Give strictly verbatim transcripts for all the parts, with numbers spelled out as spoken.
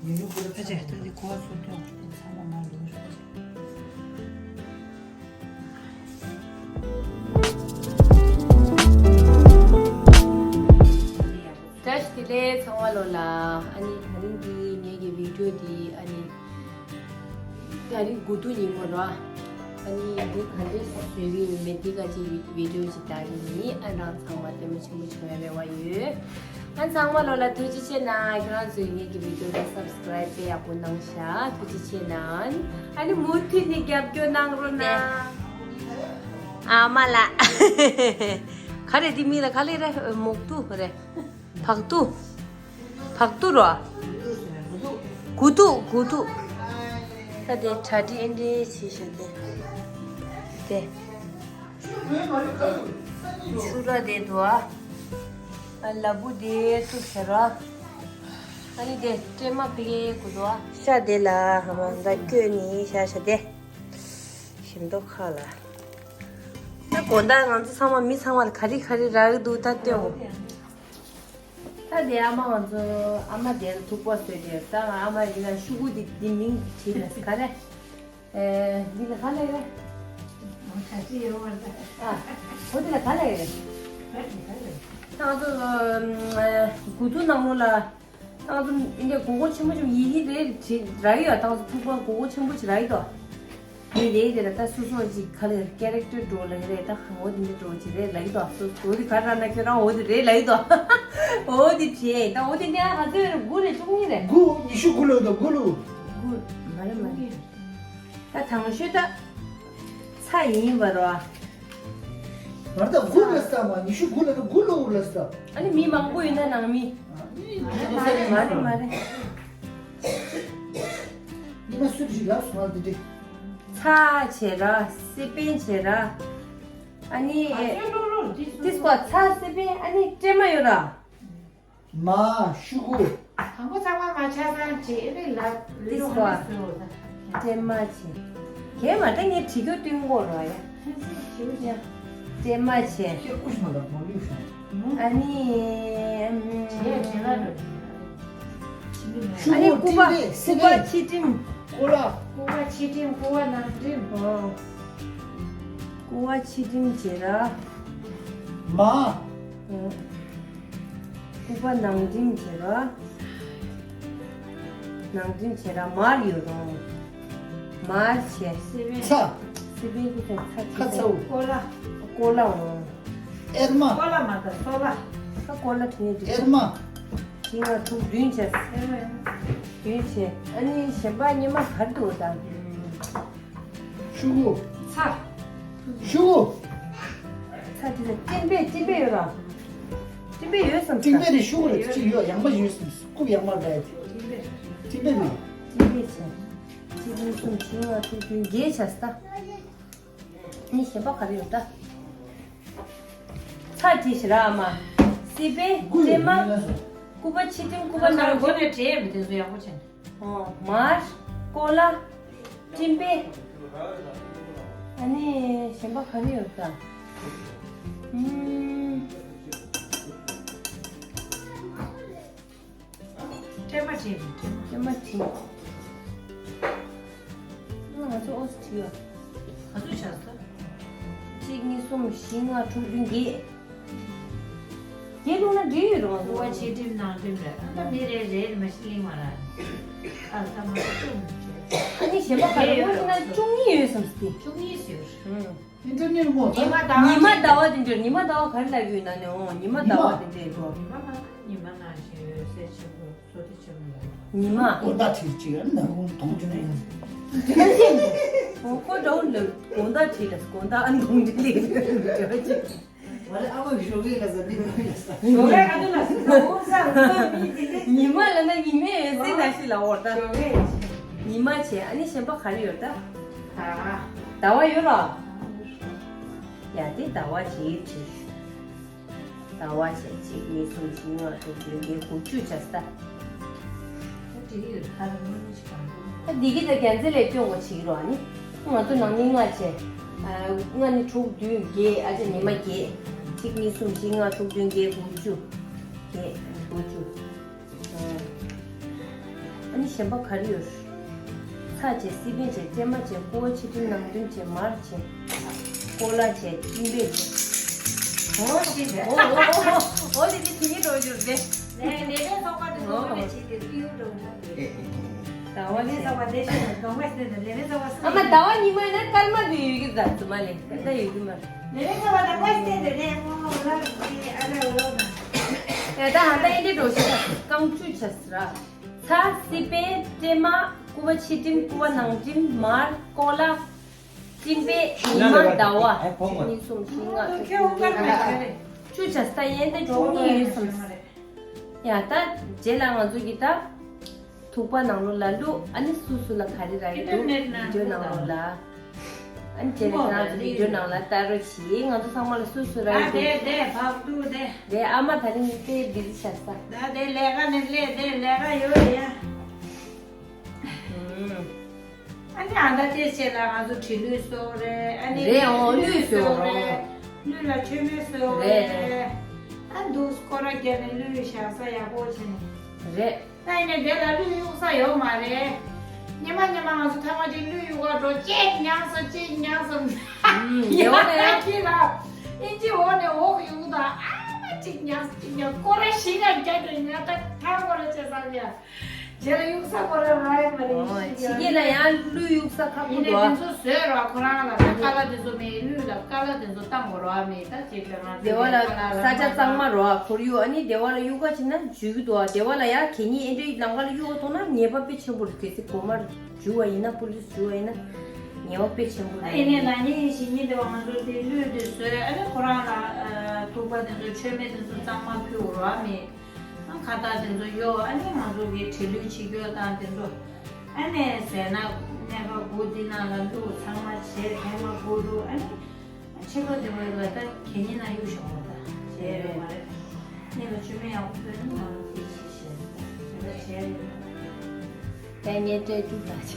ད་ཆ་ད་ལྟ་གོ་བ་ཚོ་ཐོན་ཚང་མ་མ་ལུས་རེད། བཀྲ་ཤིས་བདེ་ལེགས་ཚང་མ་ལོ་ལ། ཨ་ནི་ད་རིང་འདི་ངེད་ཀྱི་བི་ཌིའོ་འདི་ཨ་ནི་ད་རིང་དགུ་ཐུག་ཉིན་མོ་ར། ཨ་ནི་འདི་ག་འདྲས་བཟོས་ཀྱི་ཡོད་མེད་འདི་ག་ཅིག་བི་ཌིའོ་ཅིག་ལྟ་གི་ཡིན། ཨ་རང་ཚང་མ་ལྟད་མོ་ཆེན་པོ་བྱུང་བའི་རེ་བ་ཡོད། ཨ་ཚང་མ་ལོ་ལ་ཐུགས་རྗེ་ཆེ་གནང་། ཁྱེད་རང་ཚོས་ངེད་ཀྱི་བི་ཌིའོ་ལ་སབ་སི་ཀ་རའིབ་དཔེ་ཡག་པོ་གནང་ཤག་ཐུགས་རྗེ་ཆེ་གནང་། ཨ་ནི་མུ་མཐུད་ནས་རྒྱབ་སྐྱོར་གནང་རོགས་གནང་། ཨ་མ་ལགས། ག་རེ་འདི་མིང་ལ་ག་ལེ་རེད། མོག་ཏུ་རེད། བག་ཏུ། བག་ཏུ་རོ། དགུ་ཐུག་དགུ་ཐུག་ད་དེ་གྲ་སྒྲིག་ཨེ་འདྲས་བྱས་ཤག་དེ། དེ། ཆུ་ར་དེ་འདུག་ཨ། ལ་ཕུག་དེ་བཙུགས་ཟེར་རོ། ཨ་ནི་དེ་སྲན་མ་ཕ་གིར་དགོས་འདུག་ཨ། ཤ་དེ་ལ་ཧ་མ་ད་བསྐོལ་ནི་ཤ་ཤ་དེ། ཞིམ་མདོག་ཁ་ལ། ད་དགོང་དག་ང་ཚོ་ཚང་མ་མི་ཚང་མ་ལ་ག་རེ་ག་རེ་རག་གི་འདུག་ད་ལྟོས། ད་དེ་ཨ་མ་ང་ཚོ་ཨ་མ་དེ་ལ་ཐུག་པ་བཟོས་ཏེ་ད་ང་ཨ་མ་ཡིན་ན་ཤུ་གུ་དེ་དེ་མིང་བྲིས་ན་ག་རེ། ཨེ། འདི་ལ་ག་ལ་རེད། ཨ། འོ་དེ་ལ་ག་ལ་རེད། ད་ང་ཚོ་དགུ་ཐུག་ནང་ལོགས་ལ། ད་ང་ཚོ་འདི་འདྲ་མགོ་སྐོར་ཆེན་པོ་ཅིག་ཡི་གེ་རེ་རེ་རག་ཡོད། ད་ང་ཚོ་ཐུག་པ་མགོ་སྐོར་ཆེན་པོ་ཅིག་རག་ཡོད་དོ། ཡི་རེ་རེ་ལ་ད་སོ་སོ་ཅིག་ག་ལེར་ཀེ་རེག་ཊར་འགྲོ་ལ་ཡི་རེ་ད་འོ་དེ་འདྲ་འགྲོ་ཅིག་རེ་ལ་ཡི་དོ། སོ་སོ་དེ་ག་ར་ན་ཁྱོད་རང་འོ་དེ་རེ་ལ་ཡི་དོ། འོ་དེ་བྱས་ད་འོ་དེ་ནས་ཧ་ཚོད་རེ་དགུ་རེ་བཅུ་གཉིས་རེ། དགུ། ཉི་ཤུ་དགུ་ལོ་དང་དགུ་ལོ། དགུ། མ་རེད་མ་རེད། ད་དང་ཤོས་ད། ཚ་ཡིན་པ་རོ། མར་ད་དགུ་ལ་ས་མ་ཉི་ཤུ་དགུ་ལ་ད་དགུ་ལོ་དགུ་ལ་ས། ཨ་ནི་མི་མང་པོ་ཡོད་ན་ནང་མི། མ་རེད་མ་རེད། ཉི་མ་སུ་ཞིག་ལ་སོང་བ་འདི་འདྲ། ཚ་བྱེད་ར། སི་པན་བྱེད་ར། ཨ་ནི། ཏིས་པ་ཚ་སི་པན་ཨ་ནི་སྲན་མ་ཡོད་ར། མ། ཤུ་གུ། དང་པོ་ཚང་མ་མ་ཆ་ཚང་བྱེད་ཨེ་རེད་ལབ། ཏིས་པ། སྲན་མ་བྱེད། གས་མ་ད་ངས་བྲིས་རྒྱུ་སྟོན་གོ་རོ་ཡ། སྲན་མ་བྱེད། ཨ་ནི། ཨམ། ཨ་ནི་སྐུ་པ། སྐུ་པ་ཕྱི་ཊིམ། ཀོ་ལ། སྐུ་པ་ཕྱི་ཊིམ་སྐུ་པ་ནང་ཊིམ། ཨོ། སྐུ་པ་ཕྱི་ཊིམ་བྱེད་ར། མ། ཨོ། སྐུ་པ་ནང་ཊིམ་བྱེད་ར། ནང་ཊིམ་བྱེད་ར་མར་ཡོད་རུང་། མར་བྱེད། ཚ། སི་པན་གྱི་ཚ་ཚ་ཁ་ཚ་བོ། ཀོ་ལ། ཀོ་ལ་འོང་། ཨེར་མ། ཀོ་ལ་མ་ད་སོ་ལ། ཁ་ཀོ་ལ་བྲིས་ནས་འགྲིག་ཨེར་མ། བཞི་ལྔ་དྲུག་བདུན་བྱས། ཨེར་མ་ཨེར་མ། བདུན་བྱས། ཨ་ནི་གཞན་པ་སྙེ་མ་གར་འདུག་ད། ཤུ་གུ། ཚ། ཤུ་གུ། ཚ་དེ་ལ་སྤྲིན་པས་སྤྲིན་པས་ཡོད་ར། སྤྲིན་པས་ཡོད་བསམ་སྤྲིན་པས་རེད། ཤུ་གུ་རེད། གཅིག་ཡོད་ཡང་པ་ཡོད་བསམ། རྐུབ་ཡང་པ་རེད། སྤྲིན་པས་རེད། སྤྲིན་པས་བྱས། གཅིག་གཉིས་གསུམ་བཞི་ལྔ་དྲུག་བདུན་བརྒྱད་བྱས་ད། ནི་གཞན་པ་ག་རེ་ཡོད་ད། ཚ་བྲིས་ཤི་ར་ཨ་མ། སི་པན། སྲན་མ། སྐུ་པ་ཕྱི་ཊིམ་སྐུ་པ་ནང་ཊིམ། མགོ་ནས་བྲིས་མི་དེ་ཚོ་ཡག་པོ་བྱས་ནས། ཨོ། མར། ཀོ་ལ། སྤྲིན་པས། ཨ་ནི་གཞན་པ་ག་རེ་ཡོད་ད། ཨུམ། སྲན་མ་བྲིས་མི་སྲན་མ་བྲིས། ང་ཚོ་ཨོ་སི་བྲིས་ཡོད། ག་ཚོད་བྱས་སོང་། གཅིག་གཉིས་གསུམ་བཞི་ལྔ་དྲུག་བདུན་བརྒྱད། བརྒྱད་བླུགས་ན་འགྲིག་ཡོད་རེད་བ། སྐུ་པ་ཕྱི་ཊིམ་ནང་ཊིམ་རེད། ཨ་ད་མི་རེ་རེ་མ་གཞི་གླེང་མ་ར། ཨ་ད་མ་ཐུབ་མི་བྱེད། ཨ་ནི་གཞན་པ་ག་རེ་ཡོད་ན་བཅུ་གཉིས་ཡོད་བསམ་སྟེ། བཅུ་གཉིས་ཡོད། ཨུམ། ཉི་མ་ཟླ་བ་དེ་འདྲ། ཉི་མ་ཟླ་བ་ག་རེ་ལབ་ཡོད་ན་ནི། ཨོ་ཉི་མ་ཟླ་བ་དེ་འདྲ་གོ། ཉི་མ་ལ་ཉི་མ་ནང་བཞིན་འོད་ཟེར་ཆེན་པོ་བསོད་བདེ་ཆེན་པོ་ལ། ཉི་མ། དགོང་དག་བྲིས་ཅིག་ཡང་ན་རུང་གདོང་དེ་ནས་ཡང་། དེ་ནས་ཅི། ཨོ་ཁོ་འདྲ་བོ་ལ་དགོང་དག་བྲིས་ལ་དགོང་དག་ཨ་གདོང་དེ་ལས་འདྲ་བོ་ཅིག། ང་ལ་ཨ་མ་གི་ཞོགས་ཀས་ལ་ཟ་འདི་མ་ལ་ཟ། ཞོགས་ཀས་ག་དུས་ལ་ཟ། ཉི་མ་ལ་ན་ཉི་མའི་འོད་ཟེར་ནང་བཞིན་ལ་འོར་ད། ཞོགས་ཀས། ཉི་མ་བྱས། ཨ་ནི་གཞན་པ་ག་རེ་ཡོད་ད། ཟླ་བ་ཡོད་ར། ཡ་དེ་ཟླ་བ་བྱས་བྲིས། ཟླ་བ་བྱས། གཅིག་གཉིས་གསུམ་བཞི་ལྔ་དྲུག་བདུན་བརྒྱད་དགུ་བཅུ་བྱས་ད། ད་འདི་གི་ད་རྒྱལ་རྩེ་ལས་སྐྱོན་གོ་བྱེད་ཀྱི་རོགས་ནི། ང་ཚོ་ནང་མི་ལྔ་བྱས། ལྔ་ནི་དྲུག་བདུན་བརྒྱད། ཨ་ཅེ་ཉི་མ་བརྒྱད། གཅིག་གཉིས་གསུམ་བཞི་ལྔ་དྲུག་བདུན་བརྒྱད་དགུ་བཅུ། བརྒྱད་དགུ་བཅུ། ཨ་ནི་གཞན་པ་ག་རེ་ཡོད། ཚྭ་བྱས། སི་པན་བྱས། ཀྲེ་མ་བྱས། ཀུ་བ་ཕྱེ་ཀྲིན། ནང་ཀྲིན་བྱས། མར་བྱས། ཀོ་ལ་བྱས། ཅིང་པེ་བྱས། ཨོ་ཤི་རེད། ཨོ་ཨོ་ཨོ་ཨོ་ཨོ་དེ་དེ་དེ་ཉིད་འགྲོ་རྒྱུ་རེད། ལས་ལས་ལས་ཚོགས་པ་དེ་ཚོ་ཨོ་ལས་བྱེད་དེ་ཏིའུ་འགྲོ་རྒྱུ་རེད། ཟླ་བ་ལས་ཚོགས་པ་དེ་ཤོད་ནས་གདོང་པ་ཞིག་ནས་ལས་ལས་ཚོགས་པ་སུ་ཨ་མ་ཡིན་ཟླ་བ་ཉི་མ་ཡིན་ན་སྐར་མ་དུ་ཡོད་ཀྱི་ཟ་ཙི་མ་ལས་ད་ཡོད་ཀྱི་མ་རེད། ལས་ལས་ཚོགས་པ་དང་པ་ཞིག་ནས་ལས་ལས་ཨོ་ལ་ཨ་ལ་ཨོ་ལ་ད་ཧ་ད་ཨེ་འདྲི་འགྲོ་ཤི་ད་རྐང་བཅུ་ཆ་སི་ར། ཚྭ། སི་པན། ཀྲེ་མ། ཀུ་བ་ཕྱི་ཀྲིན། ཀུ་བ་ནང་ཀྲིན། མར། ཀོ་ལ། ཅིང་པེ། ཉི་མ། ཟླ་བ། གཉིས། གསུམ། བཞི། ལྔ། དྲུག། བདུན། བཅུ། བཅུ་ཆ་ས་ཡན་ཏེ་བཅུ་གཉིས་ཡོད་སམ། ཡ་ད་རྗེས་ལ་ང་ཚོ་གི་ད་ཐུག་པ་ནང་ལོགས་ལ་བླུག་ཨ་ནི་སུ་སུ་ལ་ག་རེ་རག་གི་འདུག་ཝི་ཌིའོ་ནང་ལོགས་ལ། ཨ་ནི་རྗེས་ལ་ང་ཚོ་ཝི་ཌིའོ་ནང་ལ་ལྟ་རོགས་གྱིས། ང་ཚོ་ཚང་མ་ལ་སུ་སུ་རག་གི་འདུག་དེ་དེ་བག་ཏུ་དེ། དེ་ཨ་མ་ད་རིང་དེ་བི་ཟི་ཆགས་ས། ད་དེ་ལས་ཀ་ནས་སླེབས་དེ་ལས་ཀ་ཡོད་རེད་ཡ། ཨ་ནི་ཨ་ད་དེ་བྱས་ལ་ང་ཚོ་དྲི་ལུད་བཟོ་རེད། ཨ་ནི་རེད་ཨོ་ལུད་བཟོ་རེད། ལུད་ལ་མཆོད་མེ་བཟོ་རེད། རེད། ཨ་འདུག་སྐོར་ར་རྒྱབ་ནས་ལུད་བཞག་ས་ཡག་པོ་བྱས་ནས། རེད། ད་ཡིན་ནའི་དེ་ལ་ལུད་གཡུག་ས་ཡོད་མ་རེད། ཉི་མ་ཉི་མ་ང་ཚོ་ཐ་མ་ཅིག་ལུད་གཡུག་ག་འགྲོ་ཅེས་ཉག་ས་ཅེས་ཉག་ས། ཡོད་རེད། ཁྱེད་ལ་ཨིན་ཇི་འོག་ནས་འོག་གཡུག་དང་ཨ་མ་ཅིག་ཉག་ས་ཅིག་ཉག་སྐོར་ར་ཞིག་ག་རྒྱབ་ནས་ང་ད་ཐ་སྐོར་ར་བྱས་ས་ཡ། རྗེས་ལ་གཡུག་ས་ཁོ་རང་རག་ཡོད་མ་རེད། ཨོ་ཕྱི་རྒྱལ་ལ་ཡང་ལུད་གཡུག་ས་ཁག་པོ་ཡིན་ནའི་འདུག་དེ་ཚོ་བཟོས་རོགས་ཁོ་རང་ལ་ད་ཀ་ལ་དེ་ཚོ་མེད། ལུད་ལ་ཀ་ལ་དེ་ཚོ་བཏང་དགོས་རོགས་མེད། ད་ཅིག་ལ་ང་ཚོ་སྡེ་བ་ལ་ཀ་ལ་ས་ཆ་གཙང་མ་རོགས་ཁོར་ཡུག་ཨ་ནི་སྡེ་བ་ལ་གཡུག་ག་ཕྱིན་ན་འཇུ་གི་འདུག་སྡེ་བ་ལ་ཡང་གད་སྙིགས་ཨེ་འདྲའི་ལམ་ཁ་ལ་གཡུག་ག་ཐུག་ན་ཉེས་པ་དཔེ་ཆེན་པོ་རེད། གལ་སྲིད་སྒོ་མར་འཇུ་བ་ཡིན་ན་པུ་ལིས་འཇུ་བ་ཡིན་ན་ཉེས་པ་དཔེ་ཆེན་པོ་རེད། ཨ་ཡིན་ནའི་ན་ནིང་གཞེས་ནིང་དེ་བ་ང་ཚོ་དེ་ལུད་དེ་བཟོས་ཨ་ནི་ཁོ་རང་ལ་ཐུག་པ་དེ་ཚོ་མཆོད་མེ་དེ་ཚོ་གཙང་མ་ཕུལ་རོགས་མེད། ཁ་བཏགས་དེ་ཚོ་གཡོག་ཨ་ནི་ང་ཚོ་གི་དྲི་ལུད་ཕྱི་སྐྱོད་དང་དེ་ཚོ་ཨ་ནི་ཟས་སྣ་སྣ་ཁ་དགུ་འདི་ནང་ལ་བླུགས་ཚང་མ་བྱས་ཐེངས་མ་དགུ་འདུག་ཨ་ནི་ཕྱི་ལོགས་དེ་བས་ལ་ད་གད་སྙིགས་ནང་གཡུག་བཞག་པ་ད་བྱས་ཡོད་མ་རེད། གཉིས་ལ་བཅོས་མིན་ཡག་པོ་ཕུལ་ན་ང་ཚོ་དེ་ཤེས་བྱས་ད་བྱས་ཡོད། ད་ངས་སྤྲད་ཐུབ་ད་བྱས།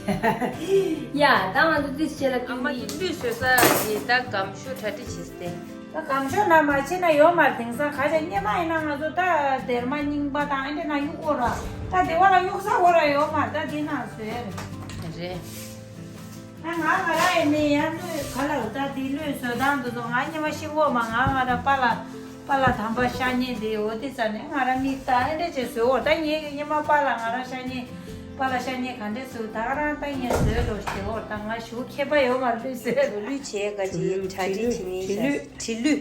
ཡ་ད་ང་ཚོ་དེ་བྱས་ལ་ཨ་མ་གི་ལུད་བཟོས་ས་གི་ད་སྒམ་ཤོ་གྲ་སྒྲིག་བྱས་ཏེ། ད་སྒམ་ཤོ་ན་མ་ཕྱིན་ན་ཡོད་མ་རེད། དེང་སང་ཁ་ཤས་སྙེ་མ་ཡིན་ན་ང་ཚོ་ད་སྡེར་མ་རྙིང་པ་དང་ཨེ་འདྲ་ན་གཡུག་གོ་ར། ད་སྡེ་བ་ལ་གཡུག་ས་གོ་ར་ཡོད་མ་རེད། ད་འདི་ན་བཟོས་རེད། རེད། ད་ང་ང་ར་ཡིན་ནི་ཡང་ལུས་ག་ལ་ད་འདི་ལུས་བཟོས་སྟངས་འདི་ཚོ་ང་སྙེ་མ་ཤི་གོ་མ་ང་ང་ར་པ་ལ་པ་ལ་དམ་པ་ཤ་ཉེ་འདི་འོ་དེ་ཙ་ནས་ང་ར་མིག་ལྟ་ཨེ་འདྲ་བྱས་བཟོས་འོ། ད་ངའི་སྙེ་མ་པ་ལ་ང་ར་ཤ་ཉེ། པ་ལ་ཤ་ཉེ་ག་འདྲས་སུ་ད་ག་རང་ད་ངས་བཟོས་ལོ་ཞེས་འོར་ད་ང་ཞུ་མཁས་པ་ཡོད་མ་རེད་ཟེར། བྲོ་ལུད་བྱས་ག་ཅིག་གྲ་སྒྲིག་བྱེད་མིན་བྲོ་ལུད། བྲོ་ལུད།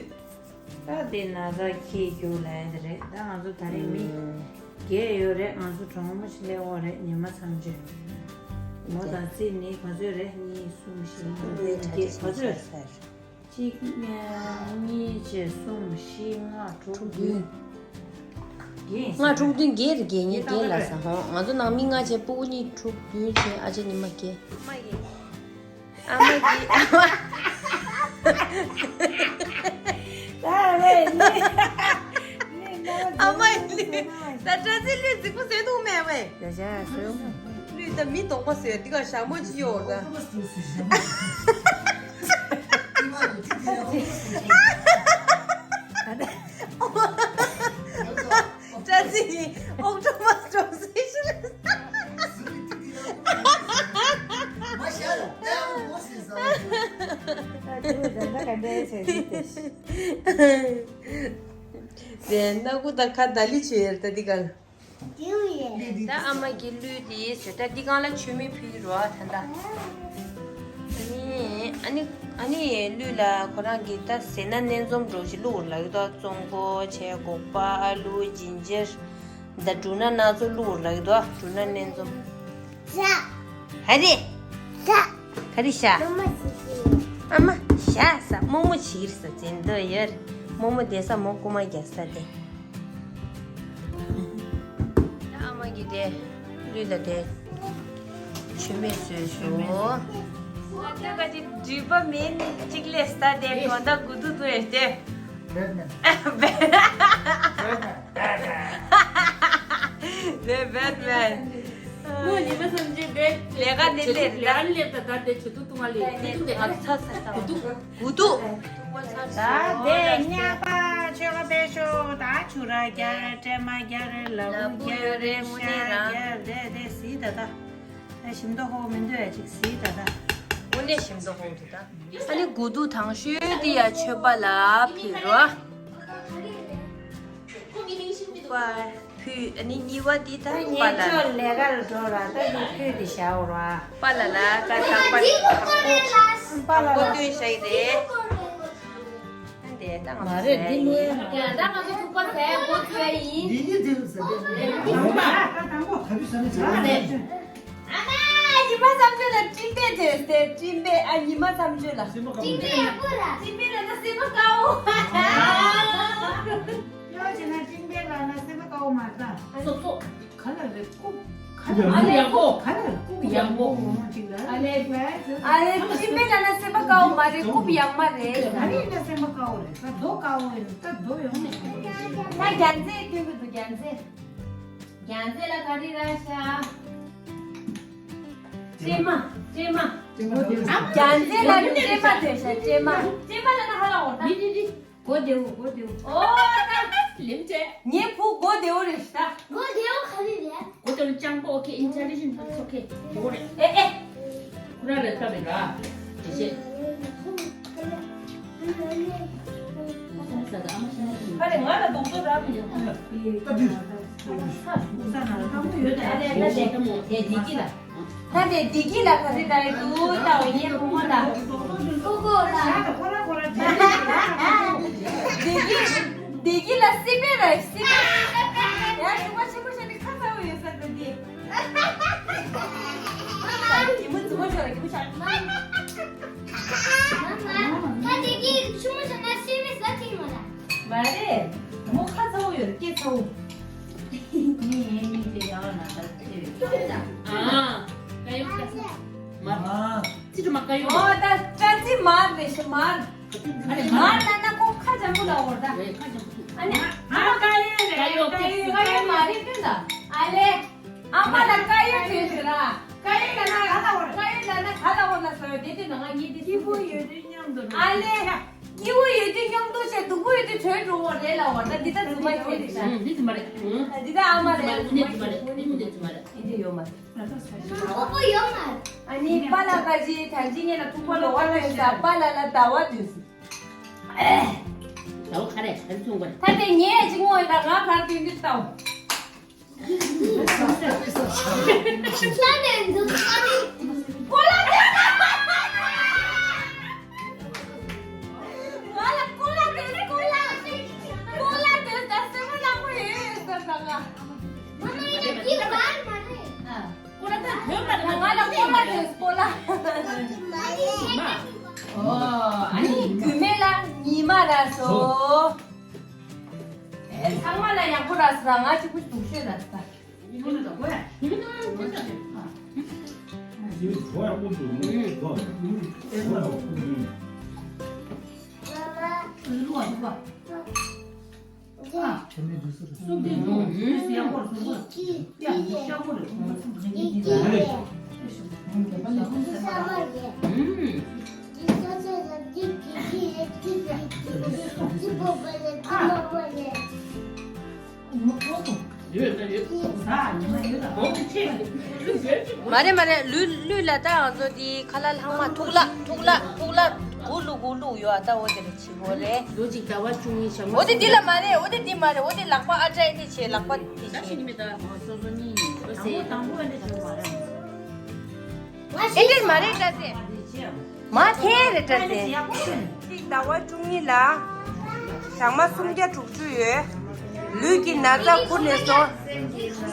ད་དེ་ན་ཚ་ཁྱི་རྒྱུག་ལ་ཡ་དེ་རེད། ད་ང་ཚོ་ད་རེས་མི་བརྒྱད་ཡོད་རེད། ང་ཚོ་གྲོགས་མོ་ཞིག་སླེབས་འོ་རེད། ཉི་མ་ཚང་ཆོས་མོ་དང་རྩིས་ནི་ག་ཚོད་རེད། གཉིས་གསུམ་བཞི་ལྔ་བདུན་བརྒྱད་ག་ཚོད། གཅིག་གཉིས་བཅས་གསུམ་བཞི་ལྔ་དྲུག་བདུན། བརྒྱད་ཡིན་ལྔ་དྲུག་བདུན་བརྒྱད་རེད། བརྒྱད་གཉིས་བརྒྱད་ལ་ས་ཧོ། ང་ཚོ་ནང་མི་ལྔ་བྱས་སྤུ་གུ་གཉིས་དྲུག་བདུན་བྱས་ཨ་ཅེ་ཉི་མ་བརྒྱད། ཨ་མ་གི་ཨ་མ་གི་ཨ་མ་ད་ལྟ་ཚེ་ལུས་རྫིག་པོ་བཟོས་འདུག་མེད་བས། ཡ་ཡ་བཟོས། ལུས་ད་མི་གདོང་པ་བཟོས་འདི་ག་ཞྭ་མོ་ཅི་ཡོད་ད། ཅ་ཅི་ཨོག་ཊོ་པ་སི་འགྲོ་སྲིད་ཤི་རེད། དེ་སྣ་ཁུ་དང་ཁ་ད་ལི་བྱོས་ཡར་ད་འདི་ག་ལ། ད་ཨ་མ་གི་ལུས་དེ་བཟོས་ད་འདི་གང་ལ་མཆོད་མེ་ཕུལ་རོགས་ད་ད། ཨ་ནི་ཨ་ནི་ཨ་ནི་ལུས་ལ་ཁོ་རང་གི་ད་ཟས་སྣ་སྣ་འཛོམས་འགྲོ་ཞིག་བླུགས་ལ་ཡོད་ད། ཙོང་ཁོ་བྱས་སྒོག་པ་ཨ་ལུ་ཇིན་ཇར་ད་འབྲུ་སྣ་སྣ་ཚོགས་བླུགས་ལ་ཡོད་ད། འབྲུ་སྣ་སྣ་འཛོམས། ཤ། ཧ་རེ། ཤ། ག་རེ་ཤ། ཨ་མ་ཞིག་ཨ་མ་ཤ་ས་རྨོ་མོ་བྱིར་ས་ཙན་དོ་ཡར། རྨོ་མོ་བསྡད་ས་མོ་རྐུ་མ་རྒྱག་ས་དེ། ཨ་མ་གི་དེ་ལུས་ལ་དེ་མཆོད་མེ་བཟོས་ཤོག་ང་ཚོས་ག་ཅི་འགྲུལ་པ་མེད་ནི་གཅིག་ལས་ས་དེ་གོ་ད་གུ་དུ་དུ་ཨེ་དེ། བེད་མེད། བེད་མེད། རེད་བེད་མེད། མོ་ཉི་མ་སེམས་ཅན་དེ་ལས་ཀ་ནི་ལས་ལས་ཀ་ནི་ལས་ད་ད་དེ་ཆུ་ཏུ་ཏུ་མ་ལས་ཆུ་ཏུ་དེ་ཨ་ཚ་ཚ་ཚ་གུ་ཏུ་གུ་ཏུ། ད་དེ་ཉ་པ་ཆོས་ཀ་པེ་ཤོ་ད་ཆུ་ར་རྒྱ་རེ་ཏྲེ་མ་རྒྱ་རེ་ལ་བུ་རྒྱ་རེ་ཤ་རྒྱ་རེ་དེ་དེ་སི་ད་ ད་ད་ཞིམ་མདོག་ཧོ་མི་འདོད་ཡ་ཅིག་ཟིག་ད་ད། དངོས་གནས་ཞིམ་མདོག་ཧོ་འདུག་ད། ཨ་ནི་དགུ་ཐུག་དང་ཤོས་དེ་ཡ་མཆོད་པ་ལ་ཕུལ་རོ། པ་ཕུལ། ཨ་ནི་གཉིས་པ་འདི་ད་པཱ་ལགས། ངས་ལས་ཀར་འགྲོ་ར་ད་འདི་ཕུལ་ཏེ་བཞག་ར། པཱ་ལགས་ལ་ཀ་དང་པ་ལགས་ལ་པཱ་ལགས་ལ་སྟོན་བཞག་ཡི་རེད། ཨ་འདི་ད་ང་མ་རེད་འདི་ལོས་མ་རེད། ད་ང་ཚོ་ཐུག་པ་ཟས་གོ་ཚོད་ཡིན། འདི་ཡི་འདི་རུ་ཟ་དེ་ཡིན་མ། ད་དང་པོ་ད་བུ་ཟ་ནི་ཟ་རེད། ཨ་མ། ཉི་མ་མཚམས་གཅོད་ལ་སྤྲིན་པའི་དོད་སྟེ་སྤྲིན་པའི་ཨ་ཉི་མ་མཚམས་གཅོད་ལ། སྤྲིན་པའི་ཡག་པོ་ལ། སྤྲིན་པའི་ལ་ན་སེམས་པ་དཀར་བོ། ཡོད་བྱས་ན་སྤྲིན་པའི་ལ་ན་སེམས་པ་དཀར་བོ་མ་རེད་ད། སོ་སོ། ག་ལ་རེད་ལྐུགས། ག་ལ་ཡག་པོ། ག་ལ་ལྐུགས་ཡག་པོ་ངོ་མ་ཅིག་ལ། ཨ་ལེ། ཨ་ལེ་སྤྲིན་པའི་ལ་ན་སེམས་པ་དཀར་བོ་མ་རེད་ལྐུགས་ཡག་མ་རེད། ག་རེ་ཡིན་ན་སེམས་པ་དཀར་བོ་རེད་ད་རྡོ་དཀར་བོ་ཡིན་ད་རྡོ་ཡོང་ནས། ད་རྒྱལ་མཚན་སྟོན་གི་འདུག་རྒྱལ་མཚན། རྒྱལ་མཚན་ལ་ག་རེ་ར་ཤ། སྤྲེལ་མ། སྤྲེལ་མ། སྤྲེལ་མ། རྒྱལ་མཚན་ལ་ནི་སྤྲེལ་མ་སྟོན་ཤ་སྤྲེལ་མ། སྤྲེལ་མ་ལ་ན་ཧ་ལ་འོ་ད། འདི་འདི་འདི། གོ་བདེའུ་གོ་བདེའུ། ཨོ་ད། ལིམ་ཅེ། ངའི་བུ་གོ་བདེའུ་རེད་ཤ། གོ་བདེའུ་ག་རེ་རེད། གོ་བདེའུ་སྤྱང་པོ། ཨོ་ཁེ། ཨིན་ཊེ་ལི་ཇེན་ཊི། ཨོ་ཁེ། གོ་རེད། ཨེ་ཨེ། ཁོ་རང་ལ་ལྟ་བའི་ར། དེ་བྱས། ཁ་རེ་ང་ལ་རྡོག་རྡོག་རག་མི་ཡོང་། ད་དུས། ས་ས་ན་ལ་དང་པོ་ཡོད་ད་ཡ་ལས་ན་དེ་དེ་དེ་གི་ལ། ད་དེ་དེ་གི་ལ་ག་ཚོད་ད་ཡོད་དུ་ད་འོ་ཡེ་ཕོ་མོ་ད། ཀོ་ཀོ་ལ། བདེ་སྐྱིད། བདེ་སྐྱིད་ལ་སྲིད་པའི་ར་སྲིད་པའི། ཡ་ཞུ་བ་ཆེན་པོ་ཤ་ནི་ཁ་ཚ་བོ་ཡོད་ས་ད་འདི། ད་གི་མོ་རྫུན་མ་ཤོར་གི་མོ་ཤ། ད་དེ་གི་ཆུ་མོ་ཤ་ན་སྲིད་པའི་ཟ་ཐིག་མ་ལ། མ་རེད། མོ་ཁ་ཚ་བོ་ཡོད་སྐད་ཚ་བོ། ངས་ངའི་མིག་དེ་ཡང་ན་ད་ལྟ་ཡོད། ཨ། ཀ་ཡོ་ཀ་ས། མ། ཨ། ཅི་དུ་མ་ཀ་ཡོ། ཨོ་ད་ཅ་ཅི་མ་རེད་ཤི་མ། ཨ་རེ་མ། མ་ན་ན་ཁོ་ཁ་འཇམ་པོ་ལ་འོར་ད། རེད་ཁ་འཇམ་པོ། ཨ་ནི་ཨ་ཀ་ཡོ་རེད། ཀ་ཡོ་ཀ་ཡོ་ཀ་ཡོ་མ་རེད་དུས་ད། ཨ་ལེ། ཨ་མ་ལ་ཀ་ཡོ་དུས་ཟེར་ར། ཀ་ཡོ་ལ་ན་ག་ལ་འོར། ཀ་ཡོ་ལ་ན་ག་ལ་འོར་ལ་ཟེར་བ་དེ་དུས་ན་ང་གཉིས་དེ་སྐྱིད་པོ་ཡོད་དུས་མཉམ་དུ། ཨ་ལེ། སྐྱིད་པོ་ཡོད་དུས་མཉམ་དུ་བྱས། སྡུག་པོ་ཡོད་དུས་བྲོས་འགྲོ་བ་རེད་ལ་བ། ད་འདི་ད་རྫུན་མ་ཡོད་རེད་ད། ཨུམ། འདི་རྫུན་མ་རེད། ཨུམ། འདི་ད་ཨ་མ་རེད། འདི་རྫུན་མ་རེད། འདི་རྫུན་མ་རེད། འདི་འདི་ཡོད་མ་རེད། ཨོ་པོ་ཡོད་མ་རེད། ཨ་ནི་པཱ་ལགས་ཀ་ཅི་ད་ཅི་ངེད་ལ་ཐུག་པ་ལོག་པ་ལོག་ཡོད་ས། པཱ་ལགས་ལ་ཟླ་བ་དུས་སུ། ཟླ་བ་ག་རེ་ག་རེ་མཚུངས་པ་རེད། ད་དེ་ངས་ཅི་ངོ་ཡོད་ད་ང་གར་དུས་འདི་ལྟ་བུ། ཨ་ནི་རྒྱུད་སྨད་ལ་ཉི་མ་ར་སོ། ཚང་མ་ལ་ཡག་པོ་རག་སོང་། ང་གཅིག་པུ་སྡུག་ཤོས་རག་སོང་། མ་རེད་མ་རེད། ལུས་ལུས་ལ་ད་ང་ཚོ་འདི་ཁ་ལག་ལྷག་མ་ཐུག་ལ་ཐུག་ལ་ཐུག་ལ་གུ་ལུ་གུ་ལུ་ཡོད་ཨ། ད་འོ་དེ་རེད། བྱི་བོ་རེད། ལོ་གཅིག་ཟླ་བ་བཅུ་གཉིས་ཞག་མ། འོ་དེ་འདི་ལ་མ་རེད། འོ་དེ་འདི་མ་རེད། འོ་དེ་ལག་པ་ཨ་ཏྲ་ཨེ་དེ་བྱས། ལག་པ་དེ་ད་བྱས། ཤི་ནི་མེད་ད། སོ་སོ་གཉིས་ཡིན། སོ་སོའི་དང་པོ་ཨེ་འདྲ་བྱས་པ་རེད། ཨེ་འདྲ་མ་རེད་ད་ཟེ། མ་ཐེ་རེད་ད་ཟེ། གཅིག་ཟླ་བ་བཅུ་གཉིས་ལ་ཞག་མ་སུམ་བརྒྱ་དྲུག་ཅུ་ཡོད། ལུས་ཀྱི་ན་ཚ་ཁུར་ནས་སོང་།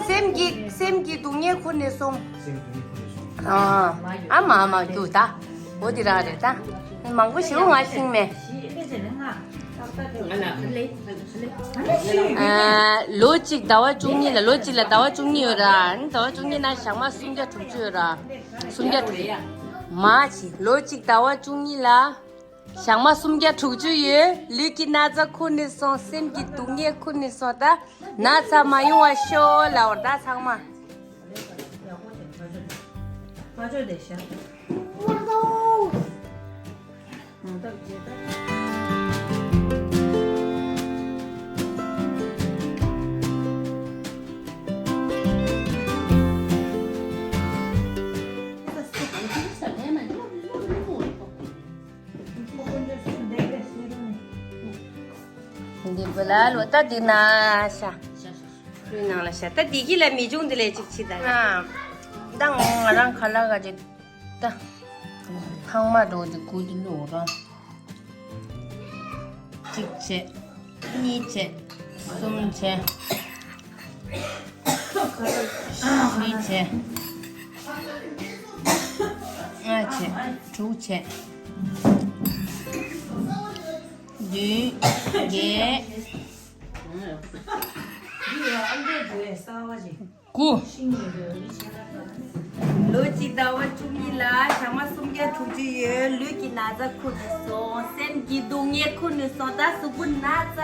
སེམས་ཀྱི་སེམས་ཀྱི་སྡུག་བསྔལ་ཁུར་ནས་སོང་། ཨ་མ་མ་འདུག་ད། འོ་དེ་རང་རེད་ད། མང་པོ་ཞིག་ང་ཤེས་མེད། ལོ་གཅིག་ཟླ་བ་བཅུ་གཉིས་ལ། ལོ་གཅིག་ལ་ཟླ་བ་བཅུ་གཉིས་ཡོད་ར། ཨ་ནི་ཟླ་བ་བཅུ་གཉིས་ན་ཞག་མ་སུམ་བརྒྱ་དྲུག་ཅུ་ཡོད་ར། སུམ་བརྒྱ་དྲུག་ཅུ། མ་གཅིག་ལོ་གཅིག་ཟླ་བ་བཅུ་གཉིས་ལ་ཞག་མ་སུམ་བརྒྱ་དྲུག་ཅུ་ཡོད། ལུས་ཀྱི་ན་ཚ་ཁུར་ནས་སོང་། སེམས་ཀྱི་སྡུག་བསྔལ་ཁུར་ནས་སོང་། ད་ན་ཚ་མ་ཡོང་བ་ཤོག་ལབ་པ་རེད་ད་ཚང་མ། ལ་ལོ་ད་འདི་ན་ཤ། ལུས་ནང་ལ་ཤ། ད་འདི་གི་ལ་མི་འབྱུང་འདི་ལས་ཅིག་ཕྱི་ད། ཨ། ད་ང་རང་ཁ་ལག་ག་ཅིག་ད། ཐང་མ་འགྲོ་འདི་ཁུ་འདི་ལོ་ར། གཅིག་བྱས། གཉིས་བྱས། གསུམ་བྱས། བཞི་བྱས། ལྔ་བྱས། དྲུག་བྱས། བདུན། བརྒྱད། དགུ། ལོ་གཅིག་ཟླ་བ་བཅུ་གཉིས་ལ་ཞག་མ་སུམ་བརྒྱ་དྲུག་ཅུ་ཡོད། ལུས་ཀྱི་ན་ཚ་ཁུར་ནས་སོང་། སེམས་ཀྱི་སྡུག་བསྔལ་ཁུར་ནས་སོང་། ད་གཟུགས་པོ་ན་ཚ་ད་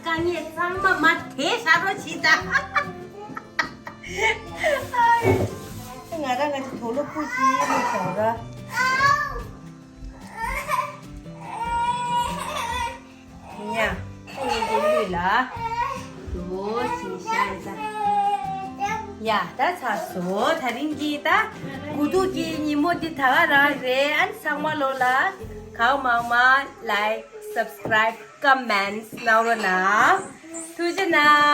དཀའ་ངལ་ཚང་མ་མར་དེད་བཞག་རོགས་བྱེད་ད། ང་རང་ག་ཅིག་དུག་ལོག་ཁུག་ཅིག་ལོག་བྱ་ར། ཉ། ཁོང་གི་ལུས་ལ། དུ་ཞིང་ཤ་ཡ། ཡ་ད་ཚར་སོང་། ད་རིང་གི་ད་དགུ་ཐུག་གི་ཉིན་མོ་འདི་ད་ག་རང་རེད། ཨན་ཚང་མ་ལོ་ལ་གང་མང་མང་like, subscribe, comments གནང་རོགས་གནང་། ཐུགས་རྗེ་གནང་།